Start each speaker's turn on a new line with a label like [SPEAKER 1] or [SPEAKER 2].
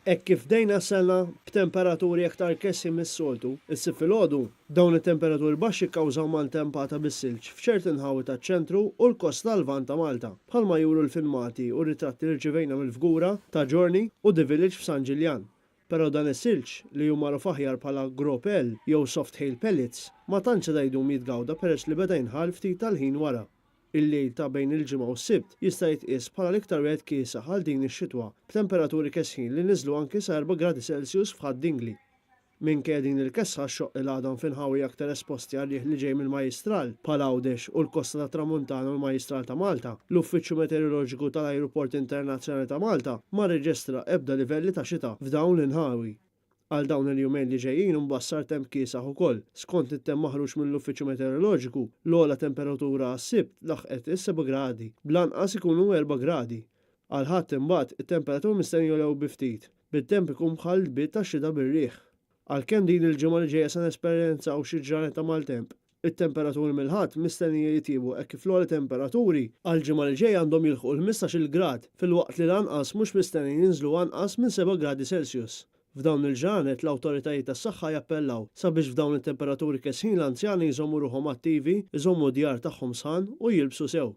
[SPEAKER 1] Hekk kif bdejna s-sena b'temperaturi aktar kesħin mis-soltu, is-Sibt filgħodu, dawn it-temperaturi baxxi kkawżaw maltempata bis-silġ f'ċerti nħawi taċ-ċentru u l-kosta tal-Lvant ta' Malta, bħalma juru l-filmati u r-ritratti li rċivejna mill-Fgura, Ta' Ġiorni u The Village f'San Ġiljan. Però dan is-silġ, li hu magħruf aħjar bħala gropel jew soft hail pellets, ma tantx seta' jdum jitgawda peress li beda jinħall ftit tal-ħin wara. Il-lejl ta' bejn il-Ġimgħa u s-Sibt jista' jitqies bħala l-iktar wieħed kiesaħ għal din ix-xitwa, b'temperaturi kesħin li niżlu anki sa erba' gradi Celsius f'Ħad Dingli. Minkejja din il-kesħa x-xoqq il-għadam f'inħawi aktar esposti għar-riħ li ġej mill-Majjistral, bħal Għawdex u l-kosta tat-Tramuntana u l-Majjistral ta' Malta, l-Uffiċċju Meteoroloġiku tal-Ajruport Internazzjonali ta' Malta ma rreġestra ebda livelli ta' xita f'dawn l-inħawi. Għal dawn il-jumejn li ġejjin imbassar temp kiesaħ ukoll. Skont it-temp maħruġ mill-Uffiċċju Meteoroloġiku, l-ogħla temperatura għas-Sibt laħqet is-seba' gradi, bl-anqas ikunu erba' gradi. Għall-Ħadd imbagħad, it-temperaturi mistenni jogħlew bi ftit, bit-temp ikun bħal lbiet tax-xita bir-riħ. Għalkemm din il-ġimgħa li ġejja se nesperjenzaw xi ġranet ta' maltemp, It-temperaturi mill-Ħadd mistennija jitjiebu hekk kif l-ogħla temperaturi għall-ġimgħa li ġejja għandhom jilħqu l-ħmistax-il grad filwaqt li l-anqas mhux mistennijin jinżlu anqas minn seba' gradi Celsius. F'dawn il-ġranet l-awtoritajiet tas-saħħa jappellaw sabiex f'dawn it-temperaturi kesħin l-anzjani jżommu ruħhom attivi, iżommu d-djar tagħhom sħan u jilbsu sew.